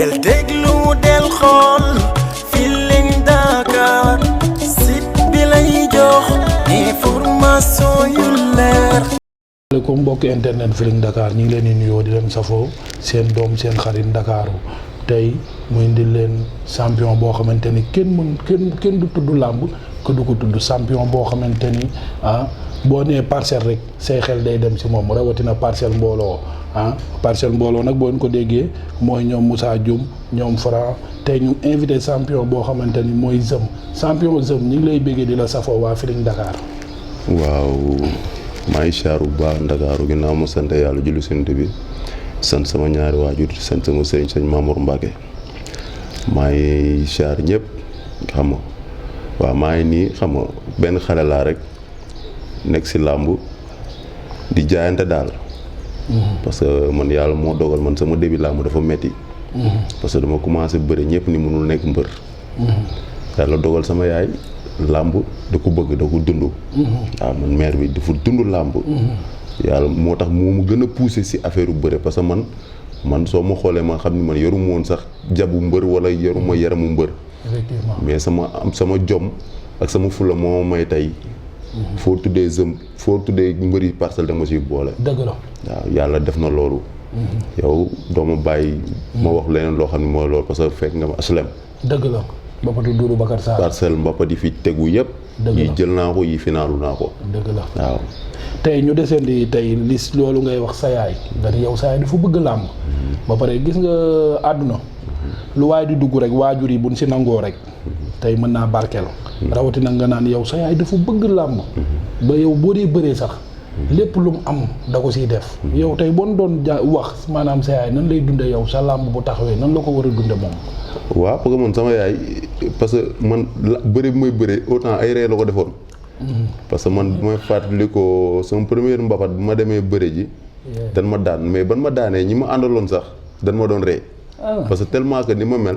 del déglu del xool Feeling Dakar site bi lay jox information yu leer. asalaamaaleykum mbokki internet Feeling Dakar ñu ngi leen di nuyoo di leen safoo seen doom seen xarit Ndakaaru tey muy indi leen champion boo xamante ni kenn du tudd làmb que du ko tudd champion boo xamante ni boo nee parcelle rek say xel day dem si moom rawatina parcelle mbooloo parcelle mbooloo nag boo leen ko déggee mooy ñoom Moussa Dioum ñoom Franc tey ñu invité champion boo xamante ni mooy Zeum champion Zeum ñu ngi lay béggee di la safoo waa Feeling Dakar. waaw maa ngi siyaar bu baax Ndakaaru ginnaaw ma sant yàlla julli sant bi sant sama ñaari waajur sant sama sëñ Mamour Mbacke maa ngi siyaar ñëpp xam nga waaw maa ngi nii xam nga benn xale laa rek nekk si làmb di jaayante daal. parce que man yàlla moo dogal man sama début làmb dafa metti parce que dama commencé bëre ñëpp ni mënul nekk mbër. yàlla dogal sama yaay làmb da ko bëgg da ko dund. waaw man mère bi dafa dund làmb. yàlla moo tax moo ma gën a poussé si affaire u bëre parce que man soo ma xoolee ma xam ni man yoruma woon sax jabu mbër wala yoruma yaramu mbër. effectivement mais sama jom ak sama fula moo may tey. foo tuddee Zeum foo tuddee mbëri parcelle da nga siy boole. dëgg la waaw yàlla def na loolu. yow doo ma bàyyi. ma wax leneen loo xam ne mooy loolu parce que fekk nga ma aslem. dëgg la Mbappatu Doudou Bakar Sarr. parcelle Mbapat yi fi tegu yëpp. yi jël naa ko yi finaalu naa ko. dëgg la waaw. tey ñu deseen di tey lis loolu ngay wax sa yaay nga yow sa yaay dafa bëgg làmb ba pare gis nga àdduna lu waaye di dugg rek waajur yi buñ si nangoo rek tey mën naa barkeel rawatina nga naan yow sa yaay dafa bëgg làmb ba yow boo dee bëree sax lépp lu mu am da ko siy def yow tey boo doon wax maanaam sa yaay nan lay dunde yow sa làmb bu taxawee nan la ko war a dunde moom. waaw parce que man sama yaay parce que man bëri bi may bëree autant ay ree la ko defoon. parce que man bu may fàttali ko sama première mbapat bu ma demee bëre ji. dan ma daan mais ban ma daanee ñi ma àndaloon sax dan ma doon ree. parce que tellement que ni ma mel.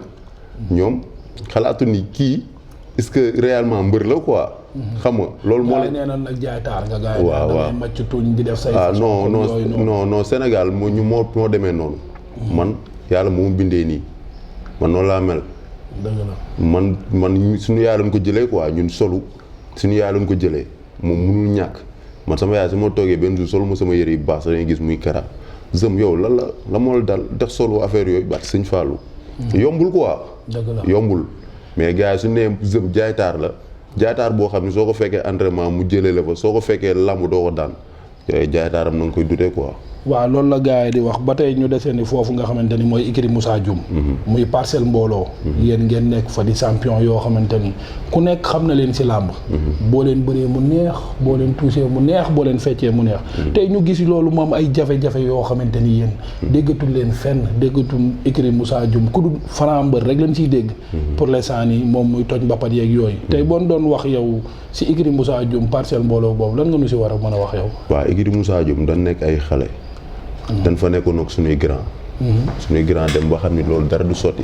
ñoom xalaatu ni kii est-ce que réellement mbër la quoi. xam nga loolu moo. nee na nag jaay taar nga gars yi. waaw waaw da màcc tuñ di def say. non Sénégal moo demee noonu. man yàlla moo bindee nii man noonu laa mel. dëgg la man suñu yaay lañ ko jëlee quoi ñun solu. suñu yaay lañ ko jëlee moom mënul ñàkk man sama yaay su ma toogee benn jour solu ma sama yëre yu baax sax dañuy gis muy kara Zeum yow la moo dal def solu affaire yooyu baat sëñ Fallou yombul quoi. dëgg la yombul mais gars yi su nee Zeum jaaytaar la jaaytaar boo xam ne soo ko fekkee entraînement mu jëlee la fa soo ko fekkee lamb doo ko daan yooyu jaaytaaram na nga koy dute quoi. waaw loolu la gars yi di wax ba tey ñu desee ni foofu nga xamante ni mooy écurie Moussa Dioum muy parcelle mbooloo yéen ngeen nekk fa di champion yoo xamante ni ku nekk xam na leen si làmb boo leen bëree mu neex boo leen touché mu neex boo leen feccee mu neex tey ñu gis loolu moom ay jafe-jafe yoo xamante ni yéen déggatul leen fenn déggatul écurie Moussa Dioum ku dul Franc mbër rek lañ siy dégg pour l'instant nii moom muy toj mbapat yeeg yooyu tey boo doon wax yow si écurie Moussa Dioum parcelle mbooloo boobu lan nga nu si war a mën a wax yow. waaw écurie Moussa Dioum dañ nekk ay xale dañ fa nekkoon ak suñuy grand dem ba xam ni loolu dara du sotti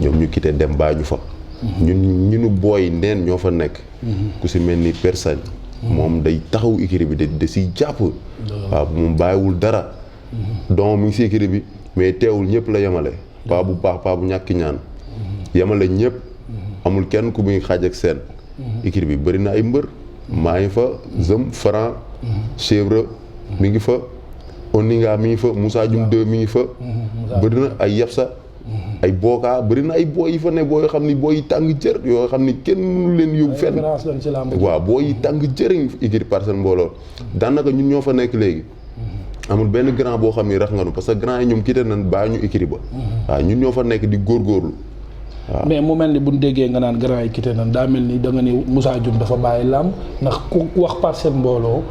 ñoom ñu quitté dem baa ñu fa ñunu booy neen ñoo fa nekk ku si mel ni personne moom day taxaw écurie bi da siy jàpp waaw moom bàyyiwul dara donc mu ngi si écurie bi mais teewul ñëpp la yemale paa bu baax paa bu ñàkki ñaan yemale ñëpp amul kenn ku muy xaaj ak seen écurie bi bëri na ay mbër maa ngi fa Zeum Franc Chèvre mi ngi fa Oninga mi ngi fa Moussa Dioum 2 mi ngi fa bëri na ay Yapsa ay Boka bëri na ay booy yi fa ne boo yoo xam ni booy yi tàng jër yoo xam ni kenn mënu leen yóbbu fenn waaw booy yi tàng jëriñ écurie parcelle mbooloo daanaka ñun ñoo fa nekk léegi amul benn grand boo xam ni rax nga nu parce que grand yi ñoom quitté nañ bàyyi ñu écurie ba waaw ñun ñoo fa nekk di góorgóorlu waaw mais mu mel ni buñ déggee nga naan grand yi quitté nañ daa mel ni da nga ni Moussa Dioum dafa bàyyi làmb ndax ku wax parcelle mbooloo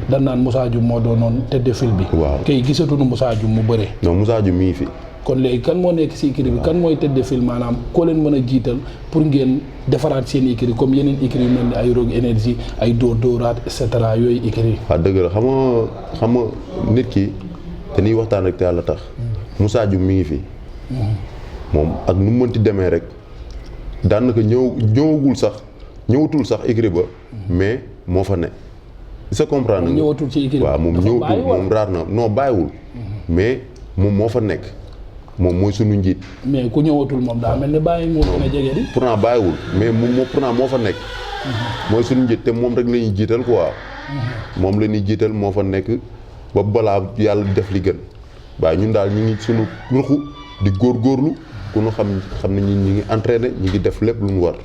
da naan Moussa Dioum moo doonoon tête de file bi waaw kay gisatuñu Moussa Dioum mu bëree non Moussa Dioum mi ngi fi kon léegi kan moo nekk si écurie bi kan mooy tête de file maanaam koo leen mën a jiital pour ngeen defaraat seen écurie comme yeneen écurie yu mel ni ay Rogue Énergie ay Dóor Dóoraat et cetera yooyu écurie waaw dëgg la xam nga nit ki dañuy waxtaan rek te yàlla tax Moussa Dioum mi ngi fi moom ak nu mu mënti demee rek daanaka ñëwatul sax écurie ba mais moo fa ne sa comprendre nga ñëwatul ci écurie waaw moom ñëwatul moom raar na non bàyyiwul mais moom moo fa nekk moom mooy sunu njiit. mais ku ñëwatul moom daa mel ni bàyyi moo gën a jege di. pourtant bàyyiwul mais pourtant moo fa nekk. mooy sunu njiit te moom rek la ñuy jiital quoi. moom la ñuy jiital moo fa nekk ba balaa yàlla def li gën waaye ñun daal ñu ngi sunu ruxu di góorgóorlu ku ñu xam ne ñi ngi entraîné ñi ngi def lépp lu mu war.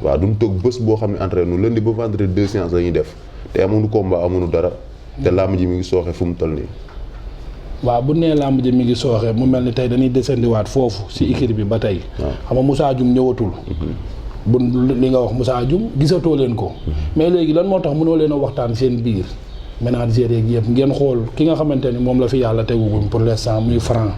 waaw duñ toog bés boo xam ne entraîné nu lundi ba vendredi 2 séances la ñuy def te amuñu combat amuñu dara. te làmb ji mi ngi sooxe fu mu toll nii. waaw bu nee làmb ji mi ngi sooxe mu mel ni tey dañuy desandiwaat foofu si équipe bi ba tey. xam nga Moussa Dioum ñëwatul. bu li nga wax Moussa Dioum gisatoo leen ko. mais léegi lan moo tax mënoo leen a waxtaan seen biir ménagères yeeg yëpp ngeen xool ki nga xamante ni moom la fi yàlla tegugum pour l'instant muy Franc.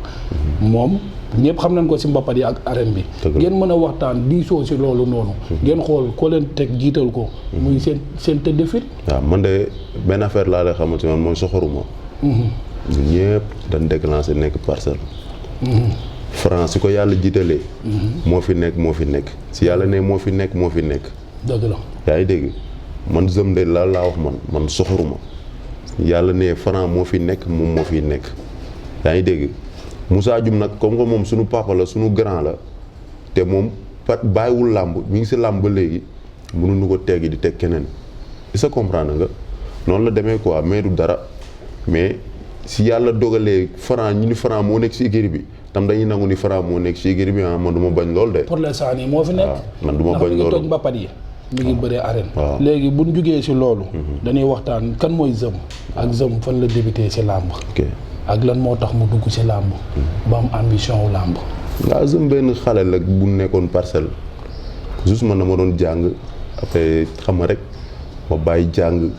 moom ñëpp xam nañ ko si mbappat yi ak arène bi. ngeen mën a waxtaan diisoo si loolu noonu. ngeen xool ko leen teg jiital ko. muy seen tëdd fit. waaw man de benn affaire laa lay xamante ne mooy soxoruma. ñun ñëpp dañ déclenché nekk Parcelles. Franc si ko yàlla jiitalee. moo fi nekk si yàlla ne moo fi nekk. dëgg la yaa ngi dégg man zëm de laa wax man soxoruma yàlla ne Franc moo fi nekk moom moo fi nekk yaa ngi dégg Moussa Dioum nag comme que moom suñu papa la suñu grand la te moom bàyyiwul làmb mi ngi si làmb ba léegi mënuñu ko teggi di teg keneen isa comprendre nga noonu la demee quoi mais du dara mais si yàlla dogalee Franc ñu ni Franc moo nekk si écurie bi tam dañuy nangu ni Franc moo nekk si écurie bi man du ma bañ lool de. pour l'instant nii moo fi nekk. man du ma bañ loolu ndax toog mbappat yi. mi ngi bëree arène. léegi bu ñu jugee si loolu. dañuy waxtaan kan mooy Zeum. ak Zeum fan la débuté si làmb. ak lan moo tax mu dugg ci làmb. ba am ambition wu làmb. waaw Zeum benn xale la bu nekkoon Parcelles juste man dama doon jàng après xam nga rek ma bàyyi jàng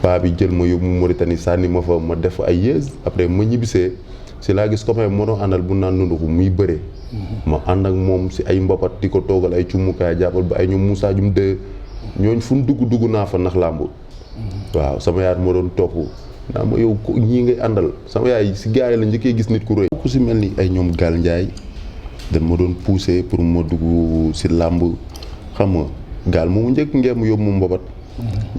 paa bi jël ma yóbbu Mauritanie sànni ma fa ma def ay yées après ma ñibbisee si laa gis copain moo doon àndal bu naan nunduxu muy bëree. ma ànd ak moom si ay mbapat di ko toogal ay cumukaay jàppal ba ay ñoom Moussa Dioum de ñooñ fu mu dugg naa fa ndax làmb. waaw sama yaay moo doon topp. naa ma yow ñii ngay àndal sama yaay si gars yi la njëkkee gis nit ku rëy. ku si mel ni ay ñoom Gaal Ndiaye dañ ma doon poussé pour ma dugg si làmb xam nga gaal moomu njëkk ngeen mu yóbbu mu mbabat.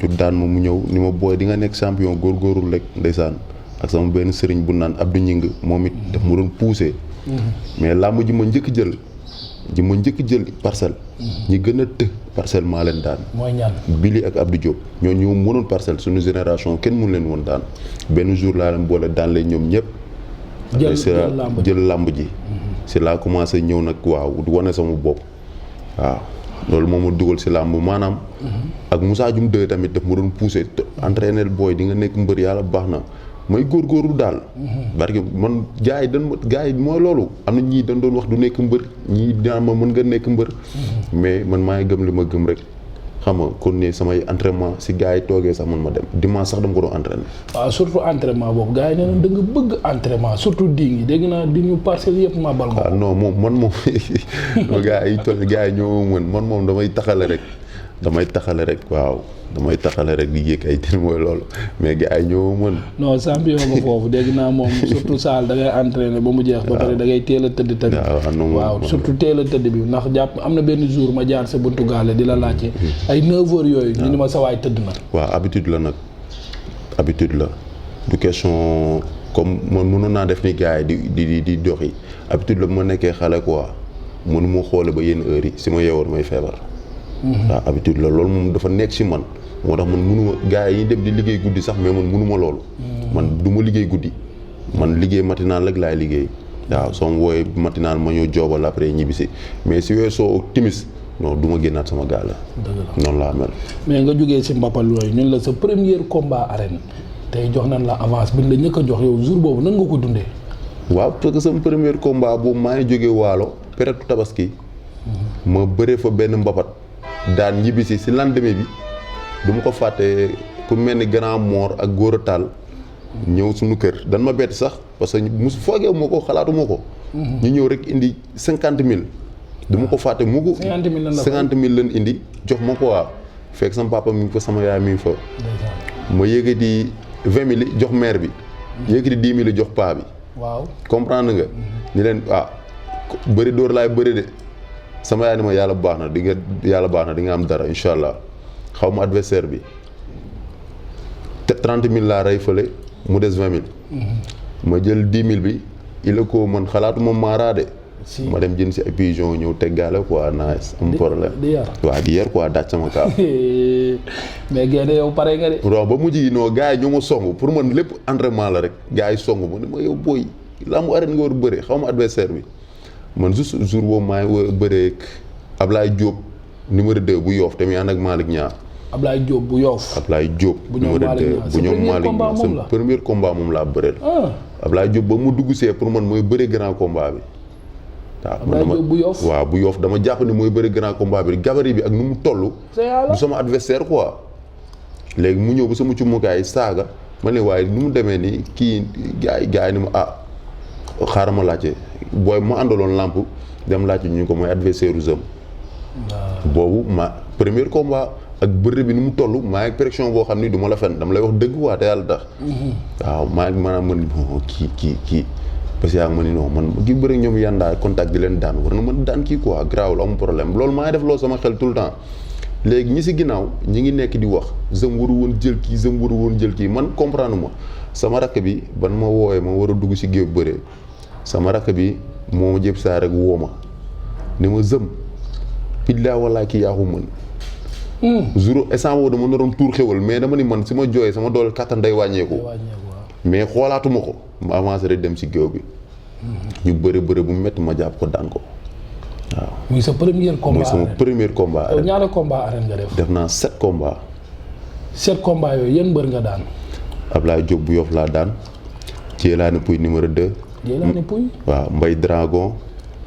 ñu daan ma mu ñëw ni ma booy di nga nekk champion góorgóorlu rek ndeysaan ak sama benn sëriñ bu naan Abdou Ñing moom it daf ma doon poussé. mais làmb ji ma njëkk jël Parcelles. ñi gën a të Parcelles maa leen daan. mooy ñaan Billy ak Abdou Diop ñoo ñëw mënoon Parcelles suñu génération kenn mënu leen woon daan benn jour laa leen boole daan leen ñoom ñëpp. jël làmb ji. si laa commencé ñëw nag waaw wane sama bopp waaw loolu moom ma dugal si làmb maanaam. ak Moussa Dioum 2 tamit daf ma doon poussé entraîner booy di nga nekk mbër yàlla baax na. may góorgóorlu daal. parce que man gars yi mooy loolu am na ñii dañ doon wax du nekk mbër ñii dinaa ma mën nga nekk mbër. mais man maa ngi gëm li ma gëm rek xam nga kon ne samay entraînement si gars yi toogee sax man ma dem dimanche sax dama ko doon entraîné. waaw surtout entraînement boobu gars yi nee nañ da nga bëgg entraînement surtout di ngi dégg naa di ñu Parcelles yëpp maa bal nga. non moom gars yi toll gars yi ñoo mën man moom damay taxale rek waaw. damay taxale rek di yéeg ay tir mooy loolu mais gars yi ñoo mën. non champion ba foofu dégg naa moom surtout saal da ngay entraîné ba mu jeex. ba pare da ngay teel a tëdd tamit. waaw surtout teel a tëdd bi ndax jàpp am na benn jour ma jaar sa buntu gaale di la laajte. ay 9h yooyu. ñu ni ma sa waay tëdd na. waaw habitude la nag habitude la du question comme man mënoon naa def ni gars yi di doxi habitude la bu ma nekkee xale quoi mënu ma xoole ba yenn heures yi si ma yeewoon may feebar. waaw habitude la loolu moom dafa nekk si man. moo tax man mënuma gars yi dem di liggéey guddi sax mais man mënuma loolu. man du ma liggéey guddi. man liggéey matinal rek laay liggéey. waaw soo ma wooyee matinal ma ñëw joobal après ñibbisi mais si weesoo timis non du ma génnaat sama gaal la. noonu laa mel. mais nga jógee si mbapal yooyu ñun la sa premier combat arène tey jox nañ la avance bi la ñëkk a jox yow jour boobu nan nga ko dundee. waaw parce que sama premier combat boobu maa ngi jógee waalo période tabaski. ma bëree fa benn mbapat daan ñibbisi si lendemain bi. du ma ko fàtte ku mel ni grand Mor ak Gora Tall ñëw suñu kër dan ma bett sax parce que mus foogee moo ko xalaatuma ko. ñu ñëw rek indi 50 000. du ma ko fàtte mu ko. 50 000 lañ indi jox ma ko waa fekk sama papa mi ngi fa sama yaay mi ngi fa. ma yëkkati 20 000 jox mère bi. yëkkati 10 000 jox paa bi. waaw comprendre nga. ni leen bëri dóor laay bëri de sama yaay ni ma yàlla baax na di nga am dara incha allah. xaw ma adversaire bi te 30 000 laa rey fële mu des 20 000. ma jël 10 000 bi il est ko man xalaatuma maaraade. si ma dem jënd si ay pigeon ñëw teggaale quoi nice am problème. di yar waaw di yar quoi daaj sama kaaf. mais génne yow pare nga de. waaw ba mujj yi non gars yi ñoo ma song pour man lépp entraînement la rek gars yi song ma ne ma yow booy lambu arène nga war a bëre xaw ma adversaire bi man juste jour boobu maa ngi bëree ak Ablaye Diop numéro 2 bu Yoff te muy ànd ak Malick Niang. Ablaye Diop bu Yoff. Ablaye Diop. bu ñoom Malick bu ñoom Malick Niang sa premier combat moom laa bëreel. Ablaye Diop ba mu dugg see pour man mooy bëre grand combat bi. Ablaye Diop bu Yoff waaw bu Yoff dama jàpp ni mooy bëre grand combat bi gabarit bi ak nu mu toll. du sama adversaire quoi. léegi mu ñëw ba sama cumukaay saaga ma ne waaye nu mu demee nii kii gars yi ni ma xaaral ma laajte booy ma àndaloon lamp dem laajte ñu ko mooy adversaire u boobu ma premier combat ak bëre bi ni mu toll maa ngi pression boo xam ni du ma la fen dama lay wax dëgg waa te yàlla tax. waaw maa ngi maanaam man kii parce que yaa ngi ma ni non man gi bëri ñoom yandaa contact di leen daan war na mën daan kii quoi garaawul amul problème loolu maa ngi def loolu sama xel tout le temps. léegi ñi si ginnaaw ñi ngi nekk di wax zëm waru woon jël kii man comprendre ma sama rakk bi ban ma woowee ma war a dugg si géew bëree sama rakk bi moo ma jëb saa rek woo ma ne ma zëm billaa wallaa kii yaa ko mën jour instant boobu dama naroon tuur xewal mais dama ni man si ma jooyee sama doole kattan day wàññeeku mais xoolaatuma ko ma avancé rek dem si géew bi ñu bëre bu métti ma jàpp ko daan ko waaw. muy sa premier combat mooy sama premier combat. yow ñaata combat arène nga def. def naa 7 combats. 7 combats yooyu yéen mbër nga daan. Ablaye Diop bu Yoff laa daan. Jéelaane Pouy numéro 2. Jéelaane Pouy. waaw Mbaye Dragon.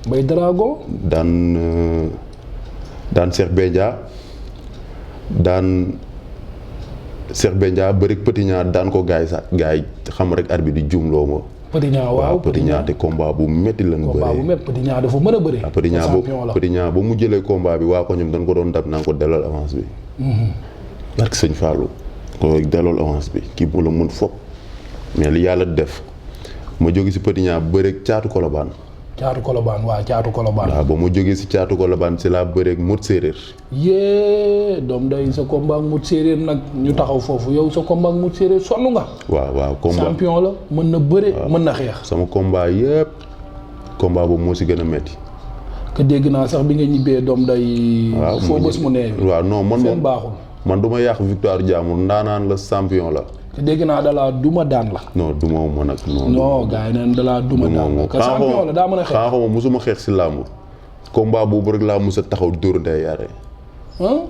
Mbaye Dragon. daan Cheikh Bendia daan Cheikh Bendia bëri Petit Niang daan ko gars yi xam rek arbitre di juumloo ma. Petit Niang waaw Petit Niang te combat bu métti lañ bëree. combat bu métti Petit Niang dafa mën a bëri. Petit Niang ba mu jëlee combat bi waa ko ñoom dañ ko doon dab naa ko dellool avance bi. barke sëñ Fallou. ko dellool avance bi kii mu la mën fopp mais li yàlla def ma jóge si Petit Niang bëreeg caatu Colobane. caatu Colobane waaw caatu Colobane. waaw ba mu jógee si caatu Colobane si laa bëreeg mot séeréer. yee doom day sa combat ak mot séeréer nag ñu taxaw foofu yow sa combat ak mot séeréer sonn nga. waaw combat champion la mën na bëre mën na xeex. sama combat yëpp combat boobu moo si gën a metti. que dégg naa sax bi nga ñibbee doom day. waaw foo bës mu nee. waaw non man moom baaxul. man du ma yàq victoire jaamur ndaanaan la champion la. te dégg naa dalaa duma daan la. non duma ma nag. non gars yi neen dalaa duma daan la. que champion la daa mën a xeex. xanaa xama musuma xeex si làmb combat boobu rek laa mus a taxaw dóor ndey yaare.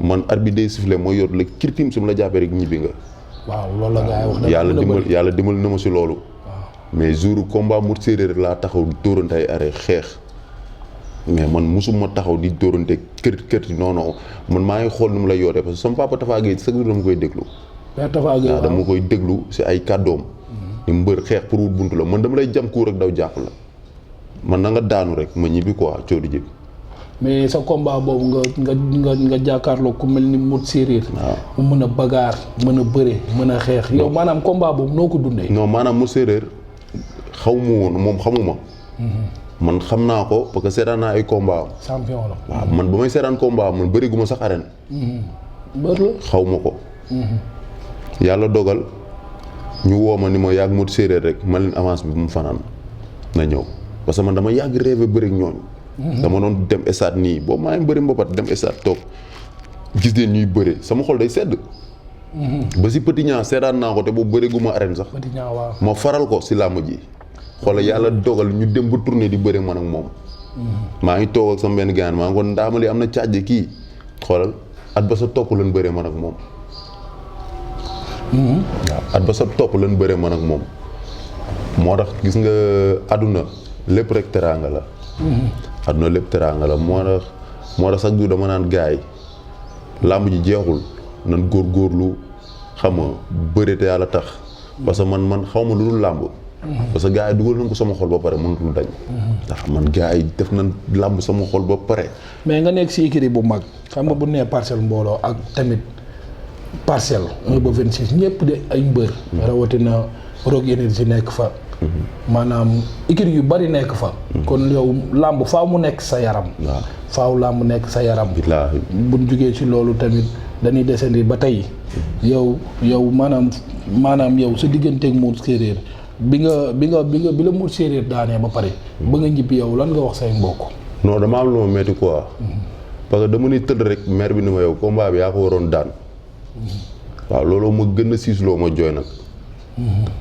man arbitre day sifflé mooy yor la kirtim su ma la jàppee rek ñibbi nga. waaw loolu la gars yi wax. yàlla dimbal na ma si loolu. mais jour combat mu séeréer rek laa taxaw dóorante ay arrêt xeex. mais man musuma taxaw di dóorante kër non man maa ngi xool nu mu lay yootee parce que sama papa Tafa Gueye sax dama koy déglu. waaw dama koy déglu si ay kàddoom. ni mbër xeex pour wut buntu la man dama lay jam kuur rek daw jàpp la man na nga daanu rek ma ñibbi quoi coono jib. mais sa combat boobu nga jàkkaarloo ku mel ni mut séeréer. waaw mu mën a bagaar mën a bëre mën a xeex. yow maanaam combat boobu noo ko dundee. non maanaam mu séeréer xaw ma woon moom xamuma. man xam naa ko parce que seetaan naa ay combat am. champion la. waaw man ba may seetaan combat man bëri gu ma sax arène. mbër la xaw ma ko. yàlla dogal ñu woo ma ni ma yàgg mot séeréer rek ma leen avance bi bu mu fanaan na ñëw parce que man dama yàgg rêvé bëri ak ñooñu. dama doon dem stade nii boobu maa ngi bëri mbapat dem stade toog gis leen ñuy bëre sama xol day sedd. ba si Petit Niang seetaan naa ko te boobu bëri gu ma arène sax. Petit Niang waaw ma faral ko si làmb ji. xoolal yàlla dogal ñu dem ba tournée di bëre man ak moom. maa ngi toog ak sama benn gaan maa ngi ko ndaamali am na càjje kii xoolal at ba sa topp lañ bëree man ak moom. waaw at ba sa topp lañ bëree man ak moom. moo tax gis nga àdduna lépp rek teraanga la. àdduna lépp teraanga la moo tax sax du dama naan gaay làmb ji jeexul nan góorgóorlu xam nga bëre te yàlla tax. parce que man xaw ma lu dul làmb. parce que gars yi dugal nañ ko sama xol ba pare mënatul dañ. ndax man gars yi def nañ làmb sama xol ba pare. mais nga nekk si écurie bu mag xam nga bu nee parcelle mbooloo ak tamit parcelle 1 ba 26 ñëpp de ay mbër. rawatina Rock Énergie nekk fa. maanaam écurie yu bari nekk fa. kon yow làmb faaw mu nekk sa yaram. waaw faaw làmb nekk sa yaram. billaahi buñ jugee ci loolu tamit dañuy desandi ba tey yow maanaam yow sa digganteeg Mor Séeréer bi la Mour Séeréer daanee ba pare ba nga ñibbi yow lan nga wax say mbokk. non dama am lu ma metti quoi parce que dama ni tëdd rek maire bi ni ma yow combat bi yaa ko waroon daan waaw loolu ma gën a siisloo ma jooy nag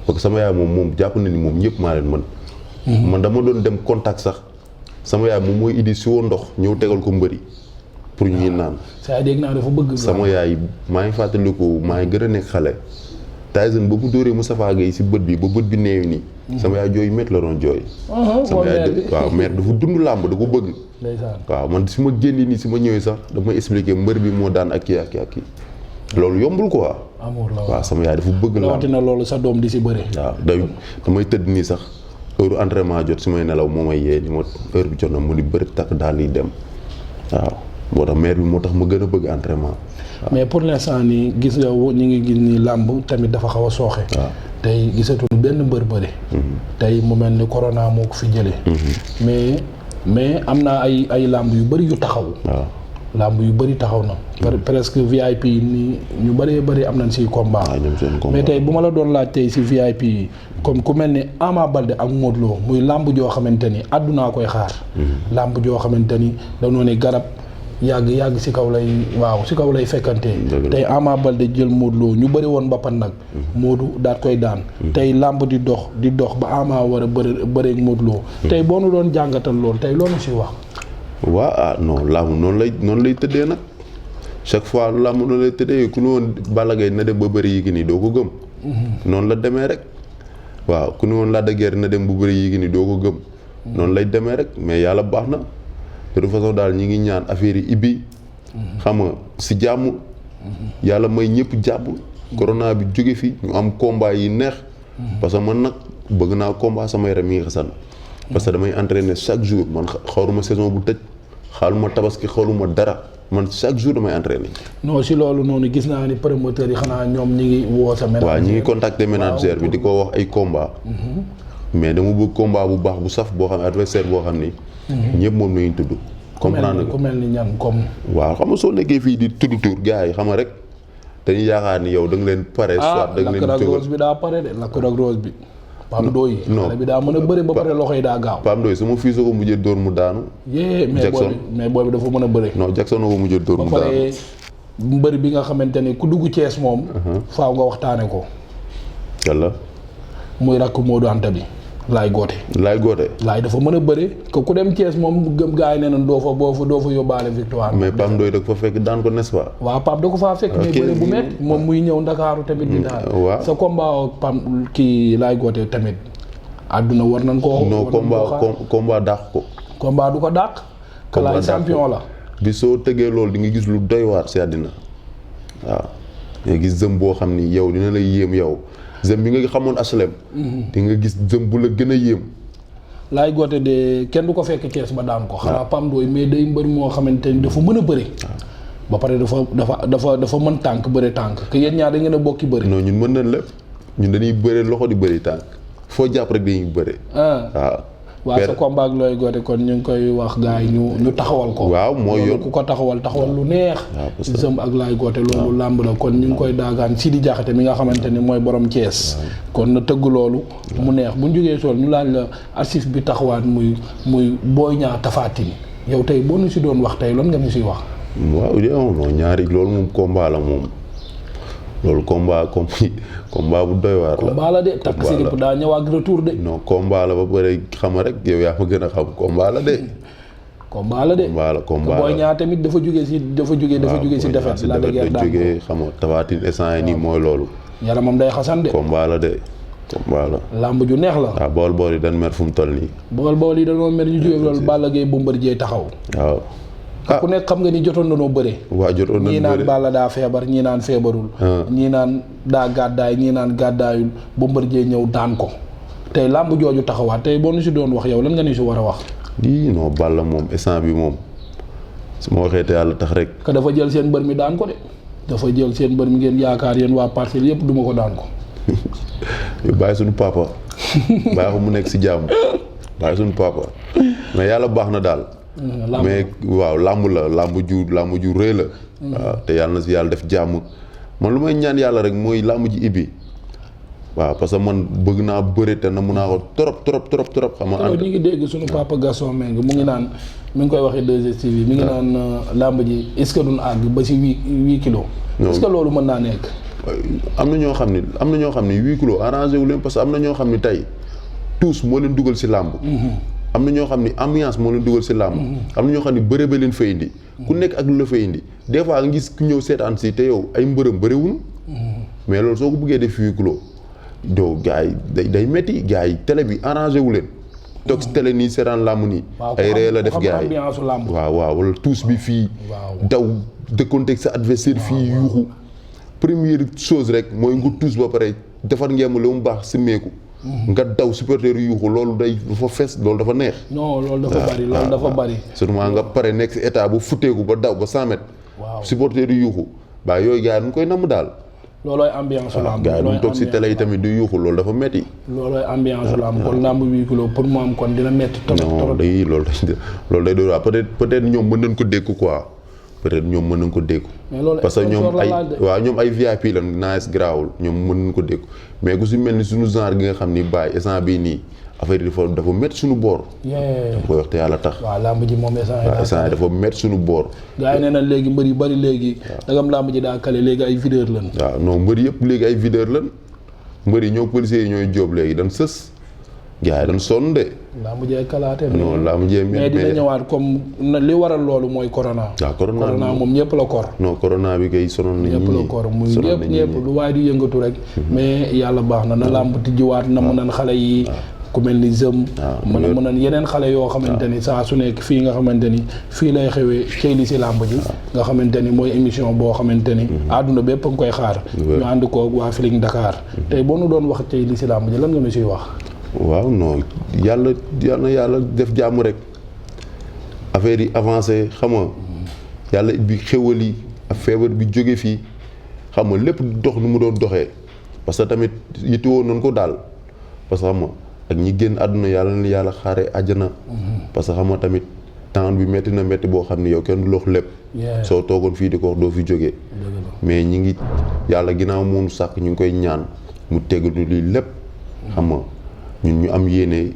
parce que sama yaay moom jàpp na ni moom ñëpp maa leen mën man dama doon dem contact sax sama yaay moom mooy indi siwo ndox ñëw tegal ko mbëri pour ñuy naan saa dégg naa dafa bëgg sama yaay maa ngi fàttaliku maa ngi gën a nekk xale Tyson ba mu dóoree Moustapha Gueye si bët bi ba bët bi neewi nii sama yaay jooy métti la doon jooy sama yaay waaw maire dafa dund làmb da ko bëgg waaw man si ma génni nii si ma ñëwee sax damay expliquer mbër bi moo daan ak kii loolu yombul quoi amour la waaw sama yaay dafa bëgg làmb rawatina loolu sa doom di si bëre waaw damay tëdd nii sax heure entraînement jot si may nelaw moo may yee ni ma heure bi jot na mu ni bëri takk daal liy dem waaw moo tax maire bi moo tax ma gën a bëgg entraînement mais pour l'instant nii gis nga ñu ngi gis ni làmb tamit dafa xaw a sooxe tey gisatul benn mbër bëre tey mu mel ni corona moo ko fi jëlee mais am na ay làmb yu bëri yu taxaw làmb yu bëri taxaw na presque VIP ni ñu bëree bëri am nañ si combat mais tey bu ma la doon laaj tey si VIP yi comme ku mel ni Ama Baldé ak Modou Lo muy làmb joo xamante ni àddunaa koy xaar làmb joo xamante ni dañoo ne garab yàgg si kaw lay fekkante tey Ama Baldé jël Modou Lo ñu bëri woon mbappat nag Modou daat koy daan tey làmb di dox ba Ama war a bëreeg Modou Lo tey boo nu doon jàngatal loolu tey loolu si wax waaw non làmb noonu lay tëddee nag chaque fois làmb noonu lay tëddee ku ne woon Balla Gaye na dem ba bëri Yékini doo ko gëm noonu la demee rek waaw ku ne woon Lac de Guiers na dem bu bëri Yékini doo ko gëm noonu lay demee rek mais yàlla baax na de toute façon daal ñi ngi ñaan affaire yi ibbi xam nga si jàmm yàlla may ñëpp jàpp corona bi jóge fi ñu am combat yi neex parce que man nag bëgg naa combat sama yaram yi nga xasan parce que damay entraîner chaque jour man xawruma saison bu tëj xaaluma tabaski xawluma dara man chaque jour damay entraîner. non si loolu noonu gis naa ni promoteurs yi xanaa ñoom ñi ngi woo sa manager waaw ñi ngi contacter manager bi di ko wax ay combat mais dama bëgg combat bu baax bu saf boo xam ne adversaire boo xam ni ñëpp moom lañuy tudd comprendre nga ku mel ni ñan comme waaw xam nga soo nekkee fii di tudd tur gars yi xam nga rek dañuy yaakaar ni yow da nga leen pare soit da nga leen Lac Rose bi daa pare de Lac Rose bi Pam Ndoye xale bi daa mën a bëri ba pare loxo yi daa gaaw Pam Ndoye sama fii soo ko mujjee dóor mu daanu mais booy bi dafa mën a bëri non Jackson ko mujjee dóor mu daanu ba pare mbëri bi nga xamante ni ku dugg Thiès moom faaw nga waxtaane ko yàlla muy rakk Modou Anta bi laay goote laay dafa mën a bëri ku dem Thiès moom gëm gars yi nee na doo fa yóbbaale victoire mais Pam Ndoye da ko fa fekk daan ko n'est-ce pas waaw Pam da ko faa fekk mais bëri bu métti moom muy ñëw Ndakaaru tamit di daan waaw sa combat Pam kii laay goote tamit àdduna war nañ ko non combat dàq ko combat du ko dàq ka laay champion la bi soo tëggee loolu di nga gis lu doy waar si àddina waaw nga gis zëm boo xam ni yow dina lay yéem yow zëm bi nga xamoon HLM di nga gis zëm bu la gën a yéem laay goote de kenn du ko fekk Thiès ba daan ko xanaa Pam Ndoye mais day mbër moo xamante ni dafa mën a bëri ba pare dafa mën tànk bëri tànk que yéen ñaar da ngeen a bokki bëri non ñun mën nañ lépp ñun dañuy bëri loxo di bëri tànk foo jàpp rek dañuy bëri waaw sa combat ak looy goote kon ñu ngi koy wax gars yi ñu taxawal ko waaw mooy yoon ku ko taxawal lu neex zëm ak laay goote loolu làmb la kon ñu ngi koy daagaan Sidi Diakhaté mi nga xamante ni mooy borom Thiès kon na tëgg loolu mu neex bu ñu jógee sool ñu laaj la artiste bi taxawaat muy Boy Niang Tapha Tine yow tey boo ñu si doon wax tey lan nga ñu siy wax waaw non ñaari loolu moom combat la moom loolu combat bu doy waar la. combat la de takk sirip daa ñëw ak retour de. non combat la ba pare xam rek yow yaa ma gën a xam combat la de. combat la de. combat la Boy Niang tamit dafa jógee si defet la de guerre daan ko xam nga Tapha Tine instant yi nii mooy loolu. yaramam day xasan de. combat la de. combat la. lamb ju neex la. waaw bool yi dañ mer fu mu toll nii. bool yi dañoo mer ñu jógee loolu Balla Gaye Bombardier taxaw. waaw. ku nekk xam nga ni jotoon nañoo bëre. waaw jotoon nañu bëre ñii naan Balla daa feebar ñii naan feebarul. ñii naan daa gàddaay ñii naan gàddaayul Bombardier ñëw daan ko. tey làmb jooju taxawaat tey boo ñu si doon wax yow lan nga ni si war a wax. non Balla moom instant bi moom su ma waxee te yàlla tax rek. que dafa jël seen mbër mi daan ko de. dafa jël seen mbër mi ngeen yaakaar yéen waa Parcelles yëpp duma ko daan ko. bàyyi suñu papa bàyyi ko mu nekk si jàmm bàyyi suñu papa mais yàlla baax na daal. mais waaw làmb ju rëy la. waaw te yàlla na si yàlla def jàmm man lu may ñaan yàlla rek mooy làmb ji ibbi waaw parce que man bëgg naa bëri te na mun naa ko trop xam nga. ñu ngi dégg suñu papa Gaston Mbengue mu ngi naan mi ngi koy waxee 2STV mi ngi naan làmb ji est-ce que duñ àgg ba si 8 kilos. est-ce que loolu mën naa nekk. am na ñoo xam ne 8 kilos arrangé wu leen parce que am na ñoo xam ne tey tous moo leen dugal si làmb. am na ñoo xam ne ambiance moo leen dugal si làmb. am na ñoo xam ne bëre ba leen fay indi. ku nekk ak lu la fay indi des fois nga gis ku ñëw seetaan si te yow ay mbërëm bëriwuñu. mais loolu soo ko bëggee def 8 kilos. doo gars yi day métti gars yi télé bi arrangé wu leen. toog si télé nii seetaan làmb nii. ay ree la def gars yi waaw wala tuus bi fii. daw dëkkoonteeg sa adversaire fii yuuxu. première chose rek mooy nga tuus ba pare defar ngeem lu mu baax simmeeku. nga daw supporter yuuxu loolu dafa fees loolu dafa neex. non loolu dafa bari surtout nga pare nekk si état bu futteeku ba daw ba 100 mètres. waaw supporter yuuxu ba yooyu gars yi nu koy namm daal. loolooy ambiance lamb gars yi ñu toog si télé yi tamit du yuuxu loolu dafa metti. loolooy ambiance lamb kon lamb 8 kilos pour mu am kon dina metti trop. non loolu day doon waaw peut-être ñoom mën nañ ko dékku quoi peut-être ñoom mën nañ ko dékku. parce que ñoom ay VIP la nice grawul ñoom mën nañ ko dékku mais ku si mel ni suñu genre gi nga xam ni bàyyi instant bii nii affaire yi dafa métti suñu boor. dafa koy wax te yàlla tax. waaw lamb ji moom instant dafa métti suñu boor. gars yi nee na léegi mbër yu bari léegi. dagam lamb ji daa kale léegi ay videur lan. waaw non mbër yëpp léegi ay videur lan mbër yi ñoo policiers yi ñooy jóob léegi dañ sës gars yi dañ sonn de. lamb ji ay kalaate. non lamb ji mais dina ñëwaat comme li waral loolu mooy corona. waaw corona moom ñëpp la kor. non corona bi kay sonal nañ ñëpp la kor muy ñëpp lu waaye di yëngatu rek. mais yàlla baax na lamb tijjiwaat na mu nan xale yi. ku mel ni Zëm. mën na yeneen xale yoo xamante ni saa su nekk fii nga xamante ni fii lay xewee cey li si làmb ji. nga xamante ni mooy émission boo xamante ni. àdduna bépp a nga koy xaar. ñu ànd koog waa Feeling Dakar. tey boo nu doon wax cey li si làmb ji lan nga ma siy wax. waaw non yàlla def jàmm rek affaire yi avancé xam nga yàlla bi xéwal yi ak feebar bi jóge fii xam nga lépp dox nu mu doon doxee parce que tamit yittewoo nañ ko daal parce que xam nga ak ñi génn àdduna yàlla xaare àjjana. parce que xam nga tamit temps bi métti na métti boo xam ne yow kenn du lox lépp. soo toogoon fii di ko wax doo fi jógee. mais ñi ngi yàlla ginnaaw moonu sàkk ñu ngi koy ñaan mu teggu lii lépp xam nga ñun ñu am yéene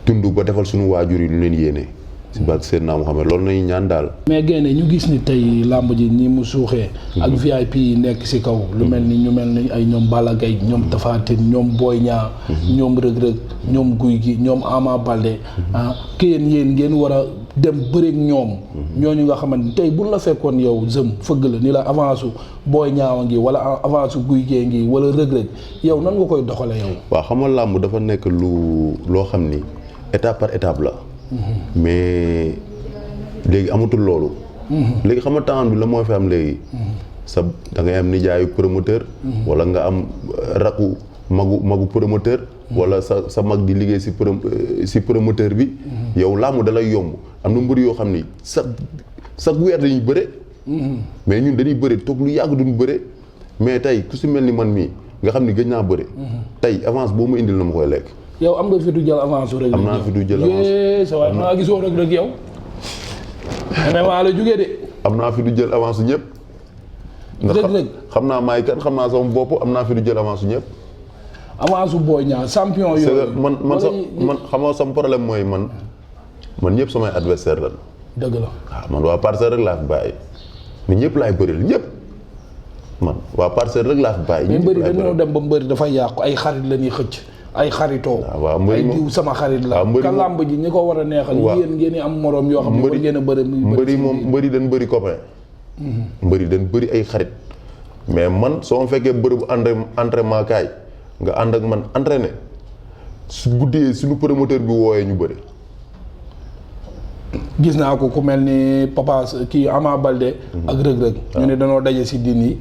dund ba defal suñu waajur yi lu leen yéene. si barke Seydina Muhammad loolu nañu ñaan daal. mais génne ñu gis ni tey làmb ji ni mu suuxee. ak VIP yi nekk si kaw. lu mel ni ñu mel ni ay ñoom Balla Gaye ñoom Tapha Tine ñoom Boy Niang. ñoom Reug Reug ñoom Gouye Gui ñoom Ama Baldé. yéen ngeen war a dem bëreeg ñoom. ñooñu nga xamante tey buñ la fekkoon yow Zëm fëgg la ni la avance Boy Niang ngi wala avance Gouye Gui ngi wala Reug Reug yow nan nga koy doxale yow. waaw xam nga làmb dafa nekk loo xam ni étape par étape la. mais léegi amatul loolu. léegi xam nga temps bi la moo fi am léegi. sa da ngay am nijaayu promoteur. wala nga am rakku magu promoteur. wala sa mag di liggéey si promoteur bi. yow làmb da lay yomb am na mbër yoo xam ni sa weer dañuy bëre. mais ñun dañuy bëre toog lu yàgg duñ bëre. mais tey ku si mel ni man mii nga xam ni gëj naa bëre. tey avance boo ma indil na ma koy lekk. yow am nga fi du jël avance rek. am naa fi du jël avance sa waay maa gisoo rek yow. MMA la jógee de. am naa fi du jël avance ñëpp. ndax xam naa maay kan xam naa sama bopp am naa fi du jël avance ñëpp. avance Boy Niang champion yooyu. c'est que man xam nga sama problème mooy man ñëpp samay adversaire lan. dëgg la waaw man waa Parcelles rek laa fi bàyyi. mais ñëpp laay bëril ñëpp. man waa Parcelles rek laa fi bàyyi. mais mbëri dañoo dem ba mbëri dafay yàqu ay xarit la ñuy xëcc. ay xaritoo ay diw sama xarit la ka làmb ji ñi ko war a neexal yéen ngeen am moroom yoo xam ne war ngeen a bëri mbëri dañ bëri copain mbëri dañ bëri ay xarit mais man soo ma fekkee bërëbu entraînement kaay nga ànd ak man entraîné su guddee suñu promoteur bi wooyee ñu bëri. gis naa ko ku mel ni Papa kii Ama Baldé ak Reug Reug ñu ne dañoo daje si din yi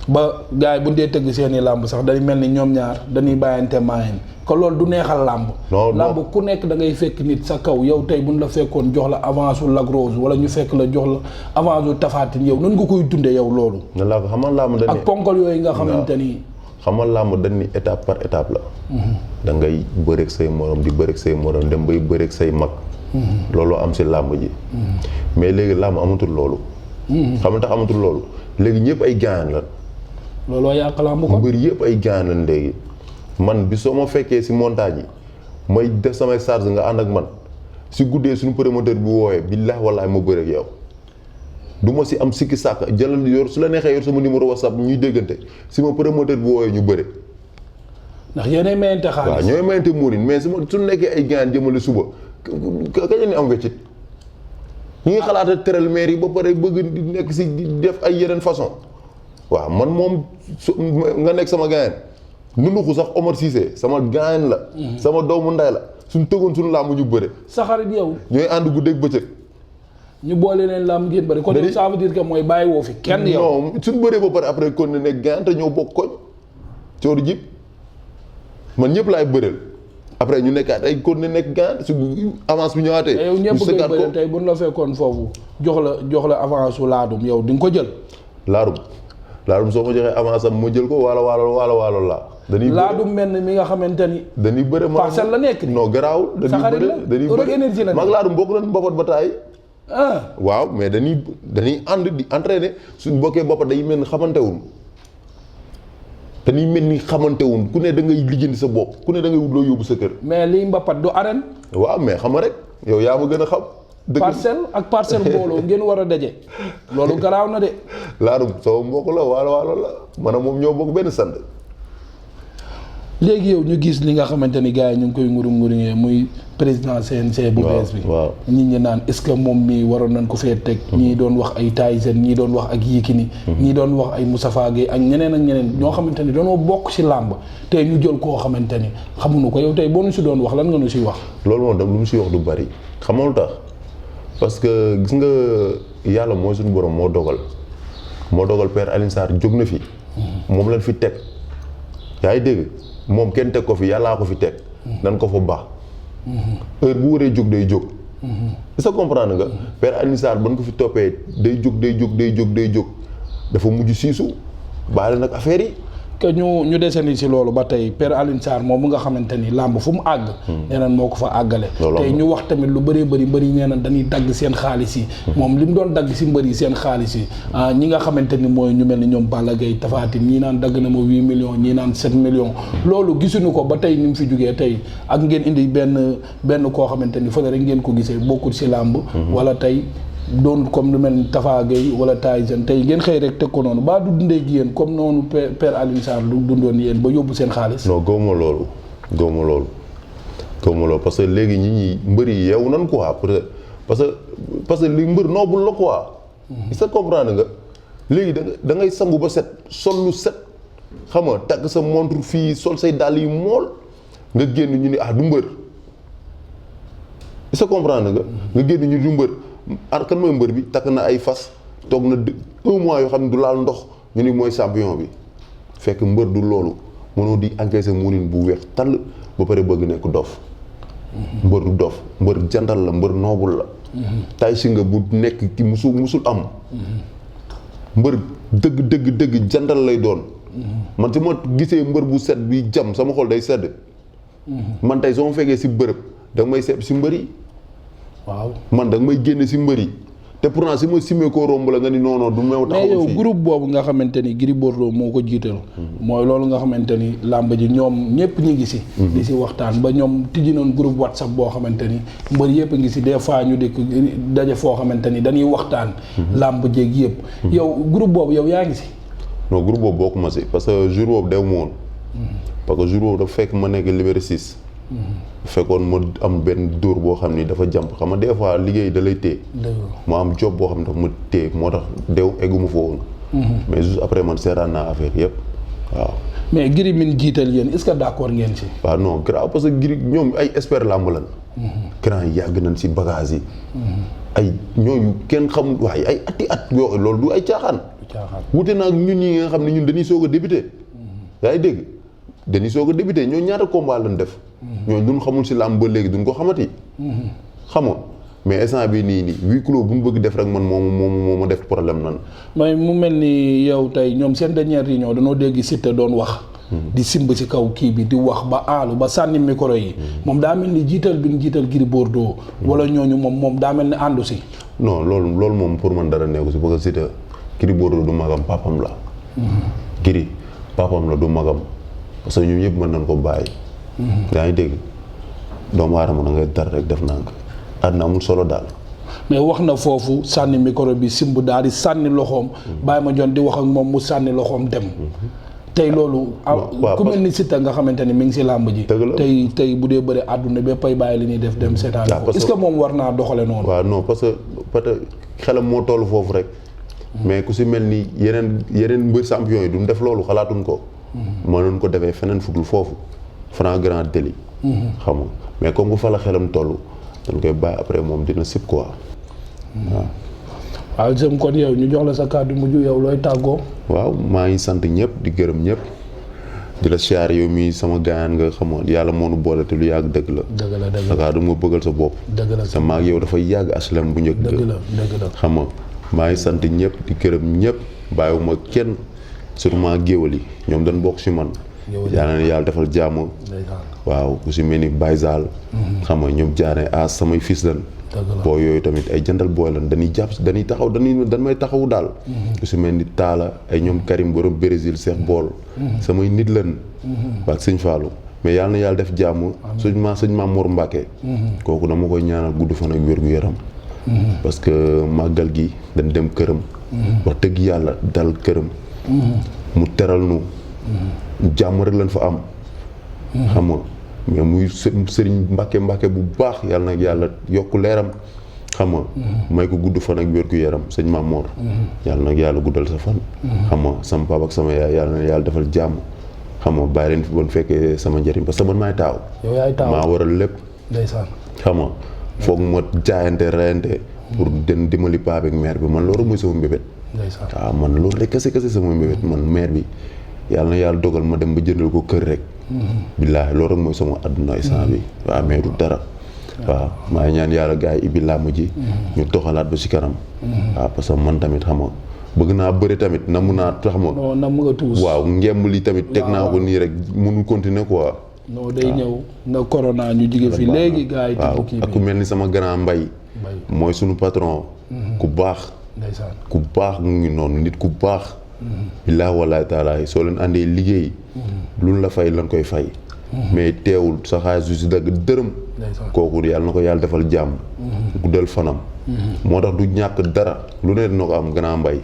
ba gars yi bu dee tëgg seeni làmb sax dañuy mel ni ñoom ñaar dañuy bàyyante maayen ko loolu du neexal làmb làmb ku nekk da ngay fekk nit sa kaw yow tey buñ la fekkoon jox la avance u Lac Rose wala ñu fekk la jox la avance u Tapha Tine yow nan nga koy dundee yow loolu xamal làmb dañ ak ponkal yooyu nga xamante ni xamal làmb dañ ni étape par étape la da ngay bëreeg say morom di bëreeg say morom dem bay bëreeg say mag loolu am si làmb ji mais léegi làmb amatul loolu xam nga tax amatul loolu léegi ñëpp ay gaañ la looloo yàq làmb ko mbër yëpp ay gaañ lañ léegi man bi soo ma fekkee si montagne yi may def samay charge nga ànd ak man si guddee suñu promoteur bi woowee billaahi wallaahi ma bëre ak yow du ma si am sikki sàkk jëlal yor su la neexee yor sama numéro WhatsApp ñuy déggante si ma promoteur bi woowee ñu bëre. ndax yéenay mayante xaalis. waaw ñooy mayante muurin mais su nekkee ay gaan jëmale suba kañ ni am weccit ñu ngi xalaata teral maire yi ba pare bëgg di nekk si di def ay yeneen façon waaw man moom nga nekk sama gaayan nunuxu sax Omar Cissé sama gaayan la sama doomu nday la suñ tëggoon suñu làmb ñu bëre sa xarit yow ñooy ànd guddeeg bëccëg ñu boole leen làmb ngeen bëri kon ça veut dire que mooy bàyyi woo fi kenn yow non suñ bëree ba pare après kon ne nekk gaayan te ñoo bokk koñ cooru jib man ñëpp laay bëreel après ñu nekkaat ay kon ne nekk gaayan su avance bi ñëwaatee yow ñëpp ngay bëreel tey bu ñu la fekkoon foofu jox la avance su laadum yow di nga ko jël laadum soo ma joxee avance am ma jël ko waalo laa dañuy laadum mel ni mi nga xamante ni dañuy bëre ma parcelle la nekk non garaawul dañuy bëre dañuy bëre énergie la mag laadum bokk nañ mbapat ba taay waaw mais dañuy ànd di entraîner suñ bokkee boppa day mel ni xamantewul dañuy mel ni xamantewul ku ne da ngay lijjanti sa bopp ku ne da ngay wut loo yóbbu sa kër mais liy mbapat du arène waaw mais xam nga rek yow yaa ma gën a xam parcelle ak parcelle mbooloo ngeen war a daje loolu garaaw na de laadum sama mbokk la waalo la maanaam moom ñoo bokk benn sant léegi yow ñu gis li nga xamante ni gars yi ñu ngi koy nguriñee muy président CNG bu bees bi waaw nit ñi naan est-ce que moom mii waroon nañ ko fee teg ñii doon wax ay Tyson ñii doon wax ak Yékini ñii doon wax ay Moustapha Guèye ak ñeneen ñoo xamante ni dañoo bokk ci làmb tey ñu jël koo xamante ni xamuñu ko yow tey boo ñu si doon wax lan nga ñu siy wax loolu moom dem lu mu si wax du bari xamal lu tax parce que gis nga yàlla mooy suñu borom moo dogal Père Alioune Sarr jóg na fi moom lañ fi teg yaa ngi dégg moom kenn teg ko fi yàllaa ko fi teg nan ko fa baax heure bu waree jóg day jóg est-ce que comprendre nga Père Alioune Sarr ban ko fi toppee day jóg dafa mujj siisu baale nag affaire yi que ñu deseni si loolu ba tey Père Alioune Sarr moom mu nga xamante ni làmb fu mu àgg nee nañ moo ko fa àggale tey ñu wax tamit lu bëree bëri nee nañ dañuy dagg seen xaalis yi moom li mu doon dagg si mbër yi seen xaalis yi ñi nga xamante ni mooy ñu mel ni ñoom Balla Gaye Tapha Tine ñii naan dagg na ma 8 millions ñii naan 7 millions loolu gisuñu ko ba tey ni mu fi jógee tey ak ngeen indi benn koo xamante ni fële rek ngeen ko gisee bokkul si làmb wala tey doon comme lu mel ni Tafa Gueye wala Tyson tey ngeen xëy rek teg ko noonu baa du dundee gi yéen comme noonu Père Alioune Sarr lu dundoon yéen ba yóbbu seen xaalis. non gëwuma loolu parce que léegi ñi mbër yi yeewu nan quoi parce que li mbër noobul la quoi. est-ce que comprendre nga léegi da ngay sangu ba set sol lu set xam nga takk sa montre fii sol say dàll yi mool nga génn ñu ni du mbër est-ce que comprendre nga génn ñu du mbër. kan mooy mbër bi takk na ay fas toog na 1 mois yoo xam ne du laal ndox ñu ni mooy champion bi fekk mbër du loolu mënoo di encaisser muunin bu weex tàll ba pare bëgg nekk dof mbër du dof mbër jantal la mbër noobul la tay si nga bu nekk ki musul am mbër dëgg jantal lay doon man su ma gisee mbër bu set bi jam sama xol day sedd man tey soo ma fekkee si bërëb da nga may seet si mbër yi waaw man da nga may génne si mbër yi te pourtant si ma simee koo romb la nga ni non du meew taxaw mais yow groupe boobu nga xamante ni Gris Bordeaux moo ko jiital mooy loolu nga xamante ni làmb ji ñoom ñëpp ñi ngi si di si waxtaan ba ñoom tijji noon groupe WhatsApp boo xamante ni mbër yëpp ngi si des fois ñu dikk daje foo xamante ni dañuy waxtaan làmb jéeg yëpp yow groupe boobu yow yaa ngi si non groupe boobu bokkuma si parce que jour boobu dew ma woon parce que jour boobu dafa fekk ma nekk Liberté 6 fekkoon ma am benn dóor boo xam ni dafa jàmp xam nga des fois liggéey da lay téye ma am job boo xam ne dafa ma téye moo tax dew egguma fa woon mais juste après man seetaan naa affaire yëpp waaw mais Gris min jiital yéen est-ce que d'accord ngeen ci waaw non grave parce que Gris ñoom ay expert làmb lan grand yi yàgg nañ si bagage yi ay ñooñu kenn xam waaye ay ati at yoo loolu du ay caaxaan wute naa ñun ñi nga xam ne ñun dañuy soog a débuté yaa ngi dégg dañuy soog a débuté ñoo ñaata combat lañ def ñooñu duñ xamul si làmb ba léegi duñ ko xamati xamoon mais instant bi nii huis clos bu ñu bëgg def rek man moo ma def problème nan mais mu mel ni yow tey ñoom seen dernière réunion dañoo dégg Siteu doon wax di simb ci kaw kii bi di wax ba aalu ba sànni micro yi moom daa mel ni jiital bi ñu jiital Gris Bordeaux wala ñooñu moom daa mel ni àndu si non loolu moom pour man dara nekku si parce que Siteu Gris Bordeaux du magam papam la Gris papam la du magam parce que ñun ñëpp mën nañ ko bàyyi. yaa ngi dégg doomu aadama da ngay dara rek def naa ko àddina amul solo daal. mais wax na foofu sànni micro bi simb daal di sànni loxoom. Baye Mandione di wax ak moom mu sànni loxoom dem. tey loolu. ku mel ni Siteu nga xamante ni mi ngi si làmb ji. tey bu dee bëri àdduna bépp ay bàyyi li ñuy def dem seetaan ko. est-ce que moom war naa doxale noonu. waaw non parce que xelam moo toll foofu rek. mais ku si mel ni yeneen mbër champion yi duñ def loolu xalaatuñ ko. mënoon ko defee feneen fudul foofu franc grand délit. xam nga mais comme bu fa la xelam toll dañ koy bàyyi après moom dina sib quoi waaw. waaw jëm kon yow ñu jox la sa kàddu mujj yow looy tàggoo. waaw maa ngi sant ñëpp di gërëm ñëpp di la siyaar yow mii sama gaañaan nga xamoon yàlla moo nu boole te lu yàgg dëgg la. dëgg la dëgg la Dakar du ma bëggal sa bopp. dëgg la sa maag yow dafay yàgg aslam bu njëkk. dëgg la dëgg la xam nga maa ngi sant ñëpp di gërëm ñëpp bàyyiwuma kenn surtout maa géwal yi ñoom dañ bokk si man. yàlla na yàlla defal jàmm. waaw ku si mel ni Baye Zal. xam nga ñoom jaaree as samay fils lan. boo yooyu tamit ay jëndal booy lan dañuy jàpp dañuy taxaw dañ may taxawu daal. ku si mel ni Talla ay ñoom Karim borom Brésil Cheikh Bool. samay nit lan. ak sëñ Fallou mais yàlla na yàlla def jàmm. sëñ Maam Mor Mbacke. kooku dama koy ñaanal gudd fan ak wér gu yaram. parce que màggal gi dañ dem këram. wax dëgg yàlla dal këram. mu teral nu. jàmm rek lañ fa am. xam nga mais muy sëriñ Mbàkke bu baax yàlla nag yàlla yokk leeram xam nga may ko gudd fan ak wér gu yaram sëñ Mamour. yàlla nag yàlla guddal sa fan. xam nga sama papa ak sama yaay yàlla na yàlla defal jàmm xam nga bàyyi leen fi bon fekkee sama njëriñ parce que man maay taaw. yow yaay taaw maa waral lépp. ndeysaan xam nga foog ma jaayante reyante pour den dimbali paa bi ak mère bi man loolu mooy sama mbébét. ndeysaan waaw man loolu rek kese sama mbébét man mère bi. yàlla na yàlla dogal ma dem ba jëndal ko kër rek. billaahi loolu rek mooy sama àdduna instant bi waaw mais du dara. waaw maa ngi ñaan yàlla gars yi ibbi làmb ji. ñu toxalaat ba si kanam. waaw parce que man tamit xam nga bëgg naa bëri tamit namu naa tax ma. non namu nga tuus. waaw ngemb li tamit teg naa ko nii rek mënul continuer quoi. non day ñëw nga corona ñu jige fi léegi gars yi. waaw ak ku mel ni sama grand mbay. mooy sunu patron. ku baax. ndeysaan ku baax mu ngi noonu nit ku baax. billaahi wallaahi taala soo leen àndee liggéey. luñ la fay lañ koy fay. mais teewul sa xaalis du si dagg dërëm. kooku yàlla na ko yàlla defal jàmm. guddal fanam. moo tax du ñàkk dara lu ne dina ko am grand mbay.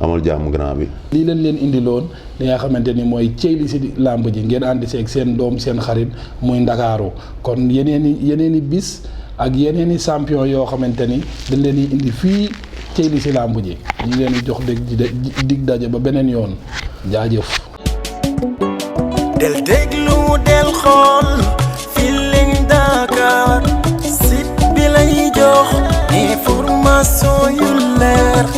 amal jàmm grand bi. lii leen indiloon li nga xamante ni mooy cey li si làmb ji ngeen àndi seeg seen doom seen xarit muy Ndakaaru kon yeneen i bis ak yeneen i champion yoo xamante ni dañ leen di indi fii. cey li si làmb ji ñu leen di jox dig daje ba beneen yoon jaajëf. del déglu del xool Feeling Dakar site bi lay jox information yu leer